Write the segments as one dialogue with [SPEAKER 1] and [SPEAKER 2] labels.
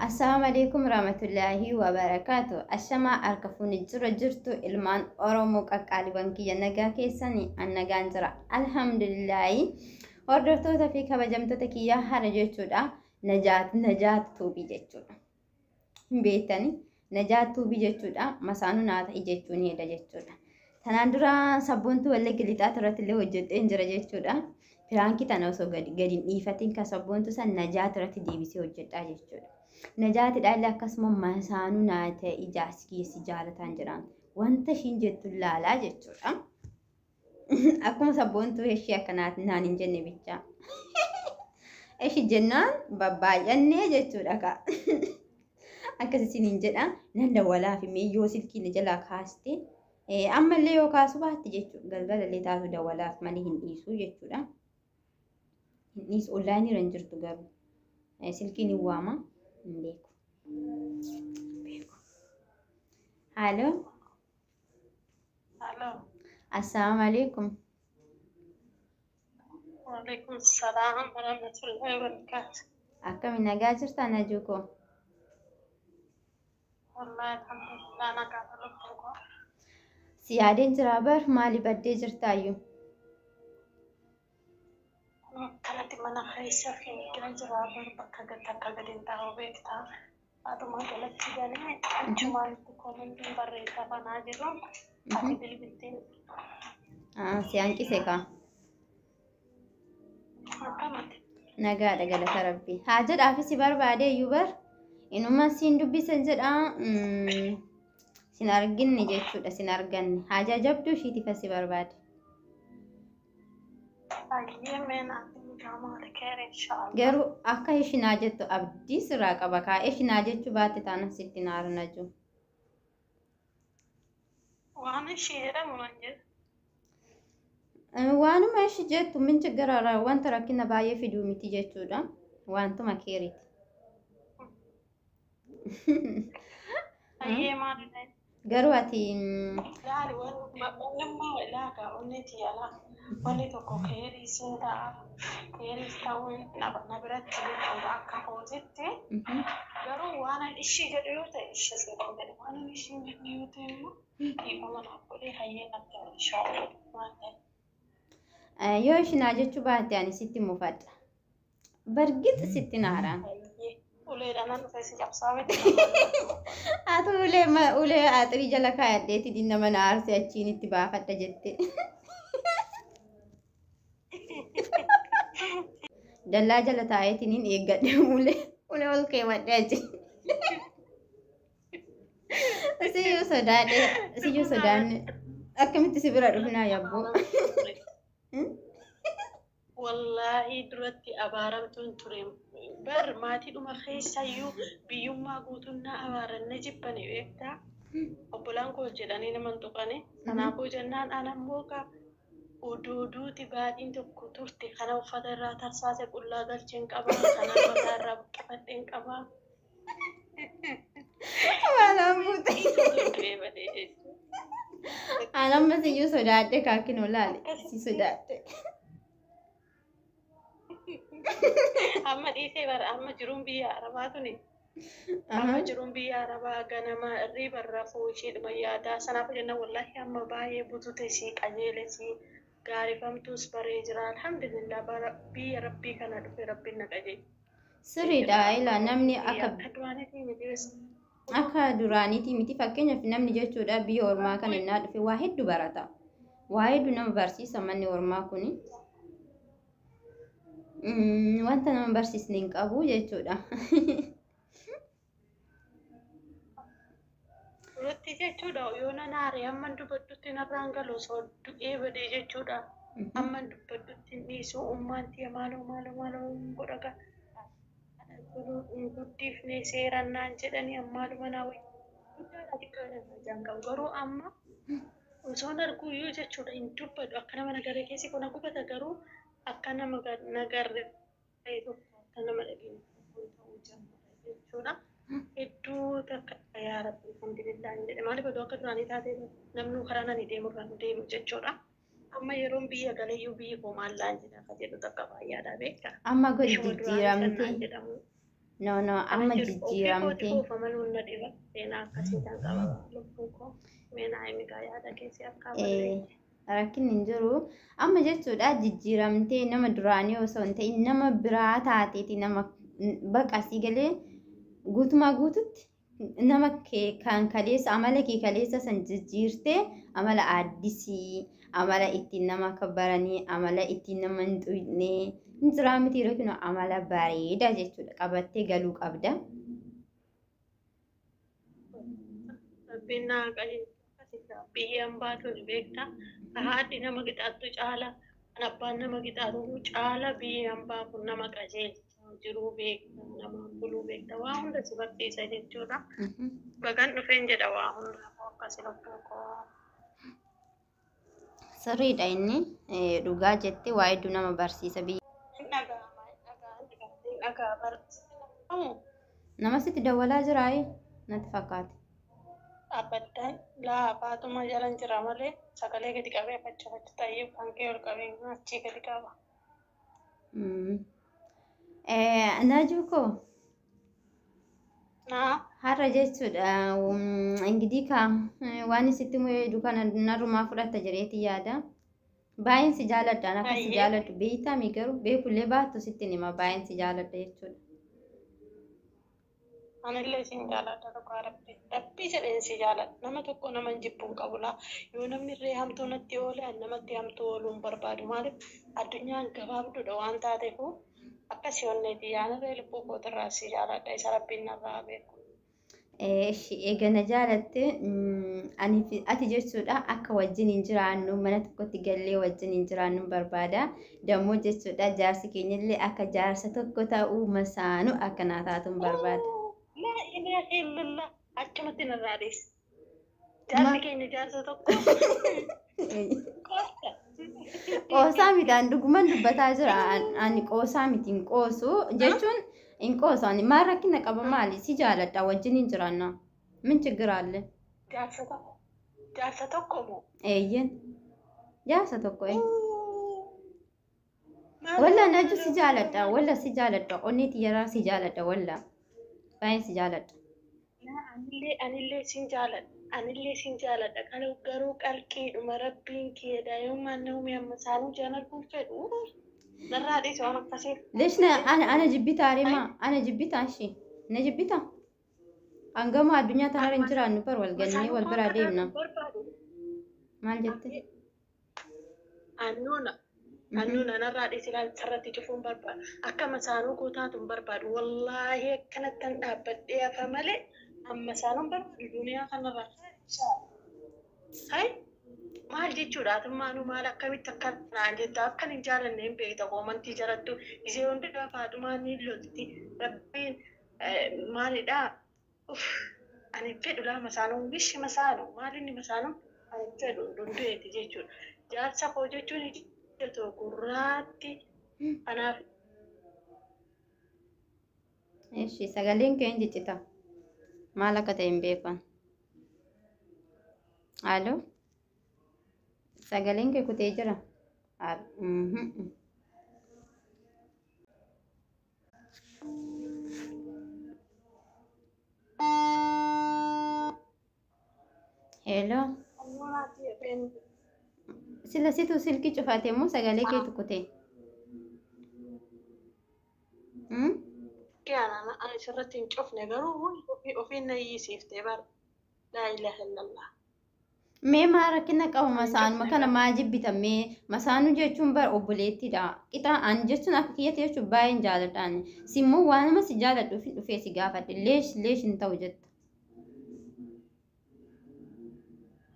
[SPEAKER 1] Assalaamu alaikum warahmatullaahi wabarakaatu. Ashamaa harka fuuni jira jirtu ilmaan Oromoo qaqqaaliiwwan kiyya, nagaa keessanii? An nagaan jira. Alhamdulillaahi. Hordoftoota fi kabajamtoota kiyyaa, hara jechuudha. Najaat Najaat Tuubii jechuudha. Hin beektani? Najaat Tuubii jechuudha. Masaanuu naa ta'e jechuun hedha jechuudha. Tanaan dura Sabboontuu Wallagga Lixaa irratti illee hojjedheen jira jechuudha. Piraankii tana osoo gadi gadi hin dhiifatin kan Sabboontuu san Najaat irratti deebisee hojjedhaa jechuudha. Najaatidha illee akkasuma masaanuu naa ta'e, ijaarsi kiyya si jaalataan jedhaan. Wanta ishiin jettu laalaa jechuudha. Akkuma Sabboontuu ishee akka naan hin jenne bichaa. Ishi jennaan babbaay'annee jechuudha kaa. Akkas isiniin jedha, nan dawwalaa fi mee yoo silkii na jalaa kaaste, ammallee yoo kaasu baatte jechuudha. Galgalallee taatu dawwalaaf malee hin dhiisu jechuudha. Hin dhiisu, onlaayinii irra hin jirtu garuu. Silkiin hin waama, hin beeku. Beeku. Haaloo.
[SPEAKER 2] Halo.
[SPEAKER 1] Assalaamu alaikum.
[SPEAKER 2] Waalaikum salaam warahmatullahi wabarakatuh.
[SPEAKER 1] Akkami, nagaa jirtaa Najuu koo?
[SPEAKER 2] Wallahi alhamdulillah, nagaa lubbuu koo.
[SPEAKER 1] Si yaadeen jira bar, maali baddee jirtaayyuu?
[SPEAKER 2] Akkanatti mana keessa fiigaa jira bar, bakka takka gadi hin taa'u beektaa. Haadhuma galatti galee achumaan itti koomentiin barreessaa banaa jiru. Ati bilbiltee.
[SPEAKER 1] Si hanqise kaa.
[SPEAKER 2] Akkamati?
[SPEAKER 1] Nagaadha, galata Rabbi. Haa jedhaafi si barbaade iyyuu bar. Inuma siin dubbisan jedha, sin arginne jechuudha, sin arganne. Haajaa jabduu ishiitiif si barbaade.
[SPEAKER 2] Baay'ee meenaa maali keer inshaallah.
[SPEAKER 1] Garuu akka ishinaa jettu abdii sirraa qaba kaa, ishinaa jechuu baatte taana sitti naaru Najuu.
[SPEAKER 2] Waan ishee jedhamu nan jedhu.
[SPEAKER 1] Waanuma ishi jettu minchi gara wanta rakkina baay'ee fiduu miti jechuudha. Wantuma keeriiti.
[SPEAKER 2] Baay'ee maalidha?
[SPEAKER 1] Garuu ati
[SPEAKER 2] Laali, wanni immoo ilaagaa onni tiyala wanni tokko keerii siin ta'a, keeriis ta'uu na biratti jechuudha akka kootitti, garuu waan ani ishii jedhu yoo ta'e ishii siin jedhe, waan ani ishii hin jenne yoo ta'e immoo dhiifama naaf godhee hayyee natti hima inshaallah waan ta'e.
[SPEAKER 1] Yoo ishinaa jechuu baatte ani sitti mufadha. Bargit sitti naaraan.
[SPEAKER 2] Hayyee, uleedhaan nan dhufee si cabsaa miti.
[SPEAKER 1] Ati ulee ulee aaxirii jala kaayadheeti dinna mana aarsee achiin itti baafadha jette. Dallaa jala taa'eetiniin eeggadhe, ulee ulee ol keewwadhe achi. Siyyuu sodaadhe, siyyuu sodaanne akkamitti si bira dhufnaa yabboo?
[SPEAKER 2] Wallaahi duratti abaaramtuun ture. Bar maatiidhuma keessayyuu biyyummaa guutuun na abaaran, na jibbani beektaa. Obbolaan koo jedhanii nama hin tuqani. Kanaafuu jennaan ana immoo ka odoo duuti baaxiin tokko turte, kana uffata irraa tarsaase qullaa galcheen qaba. Kana mataa irraa buqqifadheen qaba.
[SPEAKER 1] Waalaan buute.
[SPEAKER 2] Du'ee badee jechuudha.
[SPEAKER 1] An amma siyyuu sodaadhe kaakinoo laale si sodaadhe.
[SPEAKER 2] Amma dhiisee bara amma jiruun biyya Arabaa tuni. Amma jiruun biyya Arabaa ganama irriiba rafuu isheedhuma yaadaa. Sanaaf jenna wallaahi amma baay'ee butute, sii qajeele, sii gaarifamtuus baree jira. Alhamdulillah, bara biyya Rabbii kana dhufe Rabbiin na qajeele.
[SPEAKER 1] Sirriidha, ilaa namni akka
[SPEAKER 2] Akka duraaniitii miti.
[SPEAKER 1] Akka duraaniitii miti, fakkeenyaaf namni jechuudha biyya ormaa kana innaa dhufe waa hedduu barata. Waa hedduu nama barsiisa manni ormaa kuni. Wanta nama barsiisne hin qabu jechuudha.
[SPEAKER 2] Duratti jechuudha yoo nan aare hamman dubbadhutti narraan galu, osoo du'ee badee jechuudha. Hamman dubbadhutti hin dhiisu, ummaan tiyya maaloo maaloo maaloo godha gaa. Hin guddifne seeraan naan jedhanii ammaaluma naa wayya. Guddaadha xiqqaadha jaan qabu, garuu amma osoon arguuyyuu jechuudha hin dubbadhu, akka nama nagarree keessi kun gubata, garuu akka nama nagarree tokko, akka nama dhageenye tokko ta'uu jammara jechuudha. Hedduu takka yaa Rabbi alhamdulillah hin jedhe, maaliif odoo akka duraanii taatee namni karaa nani deemu irraa nu deemu jechuudha. Amma yeroon biyya galeeyyuu biyyi koo maallaan jedha akka jedhu takka baay'aadha beektaa.
[SPEAKER 1] Amma godhi
[SPEAKER 2] Ishuma duraanii
[SPEAKER 1] jijjiiramte.
[SPEAKER 2] sannaan jedhamu.
[SPEAKER 1] No, no,
[SPEAKER 2] Kanan
[SPEAKER 1] amma
[SPEAKER 2] jedhu ofii kooti
[SPEAKER 1] jijjiiramtee.
[SPEAKER 2] kuufa maluun na dhiba. Seenaa akkasii kan qaba lubbuun koo. Meenaa himigaa yaada keessi akka barreesse.
[SPEAKER 1] Rakkinni hin jiru. Amma jechuudha jijjiiramtee nama duraanii osoo hin ta'in nama biraa taateeti, nama baqa sii galee guutumaa guututti nama kee kan kaleessa amala kee kaleessa san jijjiirtee amala addisii, amala ittiin nama kabbaranii, amala ittiin nama hin xuyne hin jiraa miti, yookiin amala bareedaa jechuudha qabattee galuu qabda.
[SPEAKER 2] Rabbiin naa qajeelchu akkasitti biyyaan baatu ni beekta. Ka haadhi nama qixaattu caala, kan abbaan nama qixaatu caala biyyaan baa kun nama qajeelcha, jiruu beekta, namaan buluu beekta, waa hunda si barsiisa jechuudha. Bagan dhufeen jedha waa hundaafuu akkasi lubbuu koo.
[SPEAKER 1] Sirriidha inni, dhugaa jettee, waa hedduu nama barsiisa biyya.
[SPEAKER 2] Hin dhaga'ama, hin dhaga'a, hin dhaga'a, hin dhaga'a barsiisa.
[SPEAKER 1] Nama sitti dawwalaa jiraayi natti fakkaate.
[SPEAKER 2] Dhaabbaddaan laa baatuma jalan jira malee sagalee gadi qabee facha ta'ee kan kee ol qabee achii gadi qaba.
[SPEAKER 1] Najuu koo,
[SPEAKER 2] Naa.
[SPEAKER 1] Har'a jechuudha ingidihi ka waan isitti muyeedu kana narrumaa fudhatta jedheeti yaada. Baay'een si jaaladha, an akka si
[SPEAKER 2] Baay'ee.
[SPEAKER 1] jaaladhu beeytaami, garuu beekullee baattu sitti hima, baay'een si jaaladha jechuudha.
[SPEAKER 2] Anillee sin jaaladha dhugaa rabbi. Rabbii jedheen si jaaladha. Nama tokko nama hin jibbuun qabu laa. Yoo namni illee hamtuu natti oole, ani namatti hamtuu ooluu hin barbaadu. Maaliif, addunyaan gabaabduudha waan taateefu akkasii onneeti. Yaanirree lubbuu kootirraa si jaaladha. Isa rabbiin narraa beeku.
[SPEAKER 1] Eshi, eega na jaalatte, ani fi ati jechuudha akka wajjin hin jiraannu, mana tokkotti gallee wajjin hin jiraannu barbaada. Dammoo jechuudha jaarsi keenyallee akka jaarsa tokko ta'uu masaanu akka naa taatuun barbaada.
[SPEAKER 2] Laa ilaaha illallah, achumatti narraa dhiisi. Jaarsi keenya jaarsa tokko. Qosta.
[SPEAKER 1] Qoosaa miti, ani dhuguman dubbataa jira. Ani qoosaa miti, hin qoosu jechuun hin qoosu. Ani maal rakkina qaba, maali? Si jaaladha, wajjin hin jiraanna. Min chiggiraalle.
[SPEAKER 2] Jaarsa tokko. Jaarsa tokko moo?
[SPEAKER 1] Eeyyen. Jaarsa tokko ee. Walla naju si jaaladha, walla si jaaladha, onnee xiyyaraa si jaaladha, walla. Baay'een si jaaladha.
[SPEAKER 2] Anillee sin jaaladha. Anillee sin jaaladha. Garuu qalqiidhuma rabbiin kee daa'imman namni amma isaanii jaan arguun fedhu. Narraa dhiisi waan akkasii.
[SPEAKER 1] Leeshna ana jibbitaa reema, ana jibbitaa ishee na jibbita. Hangama addunyaa tanarra hin jiraannu bar, wal gannee wal biraa deemna. Maal jette?
[SPEAKER 2] Annuuna narraa dhiisi ilaali, sarratti cufuun barbaadu. Akka masaanuu koo taatu hin barbaadu. Wallaahi akkanattan dhaabbadhee hafa malee amma isaanuun barbaadu duniyaa kanarraa. Hai, maal jechuudha, atummaanuu maal akkamitti akka naan jetta, akkan hin jaalanne hin beekta, koomantii jalattu isee hundi faaxumaan ni lolti rabbiin maalidhaa. Uff, ani hin fedhu laa masaanuu, wishi masaanuu maalinni masaanuu ani hin fedhu dundu'eeti jechuudha. Jaarsa koo jechuun ija gurraatti kanaaf.
[SPEAKER 1] Eshi, sagaleen kee hin ciccita. Maal akka ta'e hin beekan. Alo, sagaleen kee kutee jira. Mhm. Hello. Sila situ silkii cufate immoo sagalee keetu kutee? Hmm?
[SPEAKER 2] Ani sirratti hin cufne, garuu ofiin na iyyisiiftee bara. Laa ilaaha illallah.
[SPEAKER 1] Mee maa rakkina qaba
[SPEAKER 2] Ani hin
[SPEAKER 1] masaanuma
[SPEAKER 2] cufne
[SPEAKER 1] kana
[SPEAKER 2] bara.
[SPEAKER 1] maa jibbita mee? Masaanuu jechuun bara obboleettiidha. Qixa ani jechuun akka kiyyatti jechuun baay'een jaaladha ani. Simmoo waanuma si jaaladhuuf hin dhufee si gaafadhe. Leesh leesh hin ta'u jetta.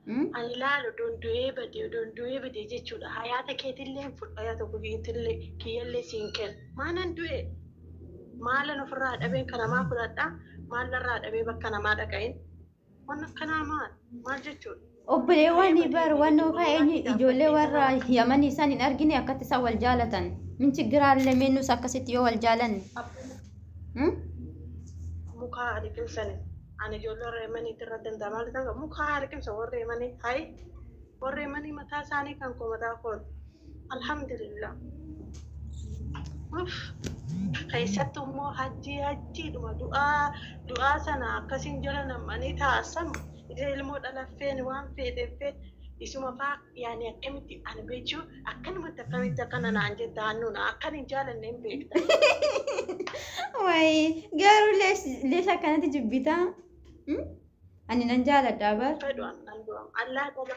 [SPEAKER 1] Hmm?
[SPEAKER 2] Ani laalu dondo'ee badee dondo'ee badee jechuudha. Hayaata keetillee hin fudhu, hayaata kiyyattillee kiyyallee siin kenna. Maanan du'e? Maalan ofirraa dhabeen kan namaa fudhadhaa? Maalarraa dhabee bakka namaa dhaqa'in? Waan akkanaa maal? Maal jechuudha?
[SPEAKER 1] Obboleewwan
[SPEAKER 2] Du'ee
[SPEAKER 1] bar
[SPEAKER 2] badee
[SPEAKER 1] waan
[SPEAKER 2] jechuudha.
[SPEAKER 1] oofaa eenyu
[SPEAKER 2] Wallaahi
[SPEAKER 1] ijoollee
[SPEAKER 2] dhaabbadhee
[SPEAKER 1] warra
[SPEAKER 2] sana
[SPEAKER 1] Yamanii isaan hin argine akkatti isaan wal jaalatan. Min chiggiraallee meenus akkasitti yoo wal jaalanne. Hmm?
[SPEAKER 2] Muka liqimsani. Ani ijoollee warra Yemaniitti irra danda'a. Maal isaan muka liqimsa warra Yemanii. Hayi, warra Yemanii mataa isaanii kan koo mataa kooti. Alhamdulillah. Uff. Keessattuu immoo hajjii hajjiidhuma du'aa du'aa sana akkasiin jala nam'anii taasisamu. Isa ilmoo dhalaffeen waan feeteen feet isuma faa yaani akkamitti ani beechuu akkanumatti akkamitti akkana naan jetta hannuuna akkan hin jaalanne hin beekta.
[SPEAKER 1] Wayi garuu leesh akkanatti jibbitaa? Ani nan jaaladha bar.
[SPEAKER 2] Fedhu an nan du'am. Allah qaba.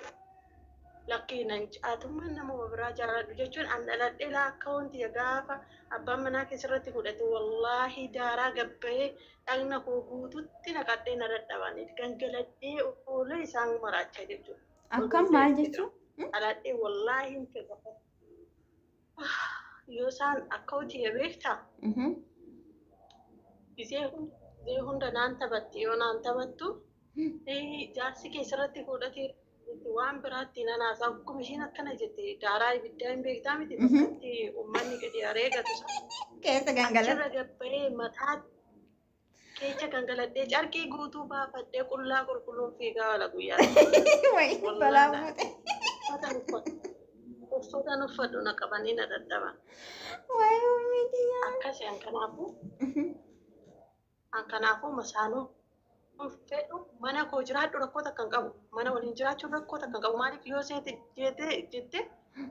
[SPEAKER 2] Lakkii nan caatummaan nama biraa jaaladhu jechuun an dhaladhee laa akka wanti gaafa abbaan manaa keessarratti fudhate wallaahi daaraa gabbayee dhagna koo guututti naqadhee na dadhaban gangaladhee oolee isaan maraachaa jechuudha.
[SPEAKER 1] Akkam maal jechuun?
[SPEAKER 2] Dhaladhee wallaahi hin fedha. Yoo isaan akka hojii beektaa gisee hunda naan taphatti yoo naan taphattu jaarsi keessarratti fudhatee waan biraatti nan haasaa akkuma isheen akkana jette daaraa ibiddaa hin beektaa miti bakkatti uummanni gadi areegatu
[SPEAKER 1] Keessa gangalata.
[SPEAKER 2] achirra gabbayee mataa keessa gangaladhee carqii guutuu baafadhee qullaa qulqulluun fiigaa oola guyyaa.
[SPEAKER 1] Wayi balaa buute.
[SPEAKER 2] Uffata uffadhu na qabanii na dadhaban.
[SPEAKER 1] Wayi uummitii.
[SPEAKER 2] Akkasi an kanaafuu masaanuu fedhu mana koo jiraadhu rakkoo takka hin qabu. Mana waliin jiraachuun rakkoo takka hin qabu. Maaliif yoo seete jette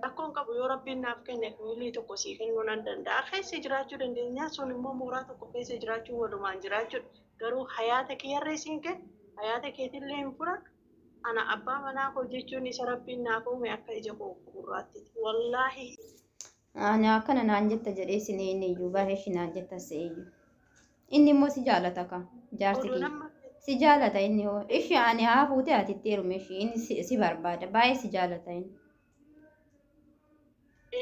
[SPEAKER 2] rakkoo hin qabu yoo rabbiin naaf kenne miilii tokko sii kennuu nan danda'a. Keessa jiraachuu dandeenya sun immoo mooraa tokko keessa jiraachuu walumaan jiraachuudha. Garuu hayaata kiyyarree siin kennu hayaata keetillee hin fura. Ana abbaa manaa koo jechuun isa rabbiin naaf uume akka ija koo gurraatti. Wallaahi.
[SPEAKER 1] Ani akkana naan jetta jedhee sin inni iyyuu bareeshi naan jetta se'eyyuu. Inni immoo si jaalata ka jaarsi
[SPEAKER 2] Oduu
[SPEAKER 1] kiyya.
[SPEAKER 2] nama
[SPEAKER 1] Si jaalata inni hoo. Ishi ani haa fuute ati itti heerume ishi inni si barbaada baay'ee si jaalata inni.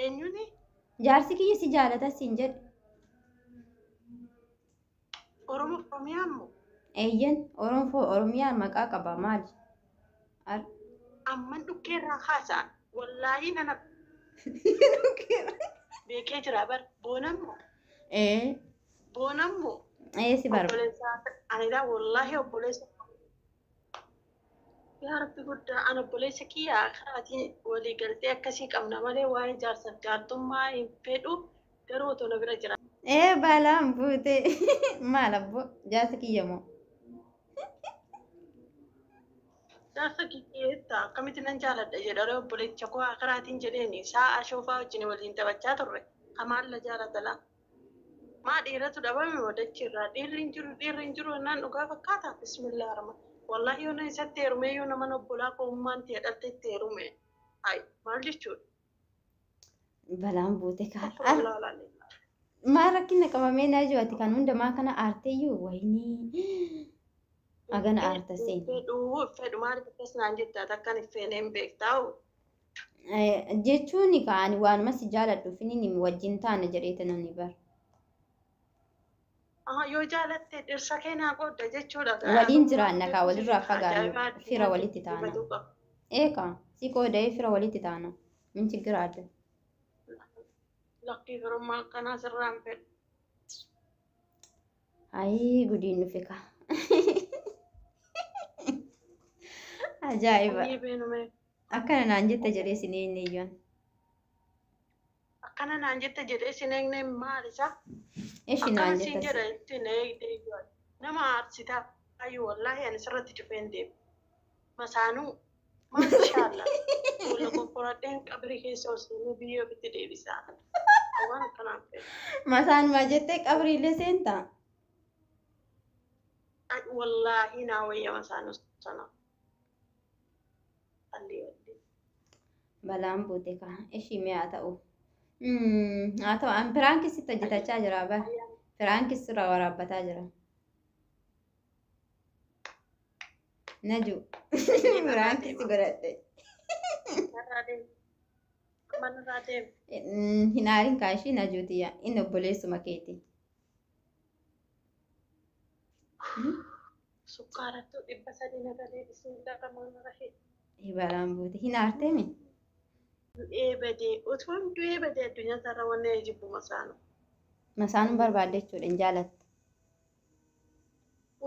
[SPEAKER 2] Eenyuuni?
[SPEAKER 1] Jaarsi kiyya si jaalata siin jedhe.
[SPEAKER 2] Oromoo Oromiyaa immoo
[SPEAKER 1] Eeyyan Oromoo Oromiyaa maqaa qaba maali?
[SPEAKER 2] Amman dhukkeerraa haasa'an wallaahi nana beekee jira bar boonammoo
[SPEAKER 1] Ee
[SPEAKER 2] boonammoo
[SPEAKER 1] ee si barbaada.
[SPEAKER 2] obboleessa anidha wallaahi obboleessa yaa rabbi guddaa an obboleessa kiyya karaatiin walii galtee akkasii qabna malee waa'ee jaarsaaf jaartummaa hin fedhu garuu otoo na bira jira.
[SPEAKER 1] Ee balaan buute maal abbo jaarsi kiyya moo?
[SPEAKER 2] Jaarsa kiyyeetta akkamitti nan jaaladha jedha obboleessa koo karaatiin jedheeni sa'a shoofaa wajjin waliin taphachaa turre hamaan la jaalata laa. Maa dhiiratu dhabame wadachi irraa dhiirri hin jiru dhiirri hin jiru naan dhugaa fakkaata bismillah arma wallaahi yoo na isatti heerume yoo naman obbolaa koo ummaan ta'e dhalte itti heerume ay maal jechuudha.
[SPEAKER 1] Balaan buute kaa.
[SPEAKER 2] Astaghfirullah.
[SPEAKER 1] Maal rakkina qabamee naa jiru ati kan hundumaa kana aarteeyyuu wayinii hagana aarta seeni.
[SPEAKER 2] Fedhu fedhu maaliif akkas naan jetta akkan hin feene hin beektaa.
[SPEAKER 1] Jechuun ka ani waanuma si jaaladhuuf inni wajjin taana jedheeta namni bara.
[SPEAKER 2] Yoo jaalatte dhirsa kee naa qoodda jechuudha.
[SPEAKER 1] Waliin jiraanna kaa walirraa fagaannu fira walitti taana. Eekaa si qooda'ee fira walitti taana. Min chigira adda.
[SPEAKER 2] Lakkii firummaa akkanaa sirraa hin fedhu.
[SPEAKER 1] Ayii gudiin dhufe kaa. Ajaa'iba.
[SPEAKER 2] Sanyii beenume.
[SPEAKER 1] Akkana naan jetta jedhee sin eegne iyyuu.
[SPEAKER 2] Akkana naan jette jedhee sin eegne maal isa?
[SPEAKER 1] Ishi naan
[SPEAKER 2] Akkana siin
[SPEAKER 1] jetta.
[SPEAKER 2] jedha ittiin eegde iyyuu. Nama aarsitaa ayyuu wallaahi ani sirratti cufee hin deemu. Masaanuu maashaallah. Walla kokkoradheen qabrii keessa osoo biyyee ofitti deebisaa. Waan akkanaan fedhu.
[SPEAKER 1] Masaanumaa jettee qabriilee seentaa?
[SPEAKER 2] Wallaahi naa wayya masaanuu sana. Alli alli.
[SPEAKER 1] Balaan buute kaa. Ishii mee haa ta'u. Haa ta'u an piraankisitti hojjetachaa jira bara. Piraankis irraa waraabbataa jira. Naju. Piraankisi godhadhe.
[SPEAKER 2] Narraa deemu. Amma narraa deemu.
[SPEAKER 1] Hin aarin kaa ishii najuutiyya. Inni obboleessuma keeti.
[SPEAKER 2] Sukkaarattuu 300 nagalee bismillah rahmaan rahiim.
[SPEAKER 1] Balaan buute. Hin aarteemi?
[SPEAKER 2] Du'ee badee utuun du'ee badee addunyaa irra wanni jibbu masaanu.
[SPEAKER 1] Masaanuu barbaadde jechuudha hin jaalattu.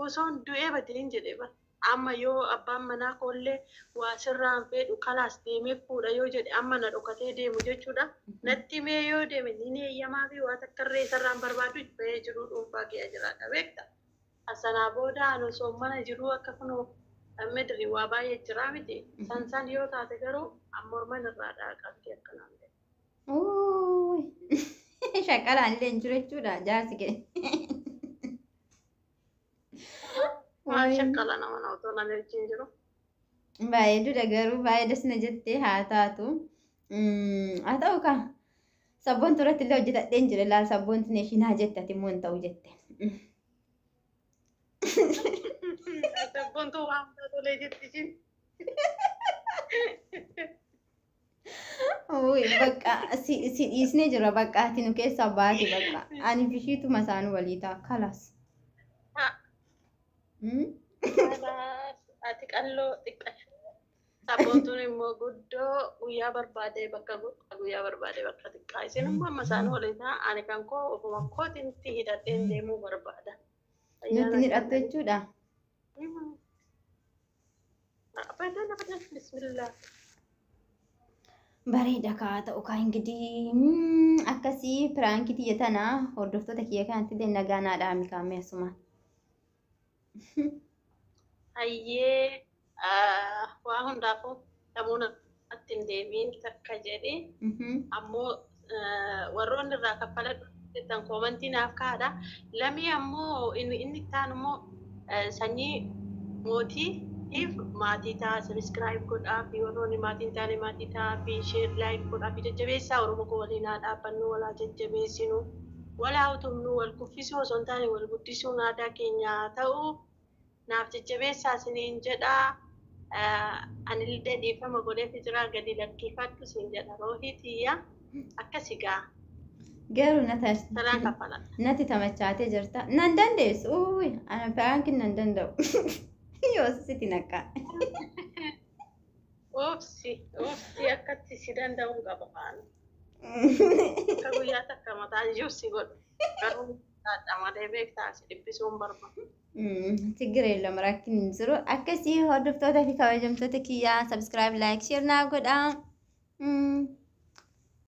[SPEAKER 2] Osoon du'ee badee hin jedhee bara. Amma yoo abbaan manaa koollee waa sirraan fedhu kalaas deemee fuudha yoo jedhe, amma na dhokatee deemu jechuudha. Natti mee yoo deeme ni eeyyamaa fi waa takka irree isarraan barbaadu bahee jiruu dhuunfaa kee jiraadha, beekta. Sanaa booda ani osoo mana jiruu akka kunoo midri waa baay'ee jiraa miti. San yoo taate garuu amma morman irraa qabdi akkanaan ta'e.
[SPEAKER 1] Shaqalaan illee hin jiru jechuudha jaarsi kee.
[SPEAKER 2] Maal shaqqala nama na otoo namni wajjin jiru.
[SPEAKER 1] Baay'ee duudha garuu baay'ee dasna jettee haa taatu. Haa ta'u kaa. Sabboontu irratti illee hojjetadheen jira laal, sabboontu neeshinaa jette, ati immoo hin ta'u jette.
[SPEAKER 2] Sabboontu waan tolee jetti ishiin.
[SPEAKER 1] Bakka si dhiisnee jira, bakka ati nu keessaa baate, bakka ani fishiitu masaanuu walii ta'a kalaas.
[SPEAKER 2] Ati qalloo xiqqashu. Sabboontuun immoo guddoo, guyyaa barbaade bakka guddaa, guyyaa barbaade bakka xiqqaa. Isin immoo amma isaan waliin ta'a, ani kan koo ofuma kootiitti hidhadheen deemuu barbaada.
[SPEAKER 1] Nutti ni hidhattu jechuudha.
[SPEAKER 2] Abadan abadan, bismillah.
[SPEAKER 1] Bareeda kaa ta'u kaa, ingidihi akkasii prank tiyya tana hordoftoota kiyya kanatti illee nagaa naa dhaami kaamee asumaan.
[SPEAKER 2] Hayyee, waa hundaafuu namoonni natti hin deebiin takka jedhi, ammoo warroonni irraa kaffaladhu jettan comment naaf kaa'adha. Lamii ammoo inni itti aanu immoo sanyii mootiitiif maatii ta'a, subscribe godhaa fi warroonni maatii hin taane maatii ta'aa fi share, like godhaa fi jajjabeessaa. Oromoo koo waliin haa dhaabbannu, walaa jajjabeessinu, walaa utubnu, wal kuffisuu osoo hin taane wal guddisuun aadaa keenya haa ta'u. Naaf jajjabeessaa isiniin jedhaa. Anillee dhiifama godheef jira, gadi lakkifadhu siin jedha roohii tiyya akkasi gaa.
[SPEAKER 1] Garuu
[SPEAKER 2] Salaan kaffaladha.
[SPEAKER 1] natti tamachaatee jirta. Nan dandeessu. Uy, ana prankiin nan danda'u. Yoo sitti naqqa.
[SPEAKER 2] Obsi, obsi, akkatti si danda'uu qaba faana. Akka guyyaa takka mataan jiru si godhu. Garuu haadha malee beektaa si dhiphisuun barbaadu.
[SPEAKER 1] ችግር የለም, rakkin hin jiru. Akkasii hordoftoota fi kabajamtoota kiyyaa, subscribe, like, share naa godhaa.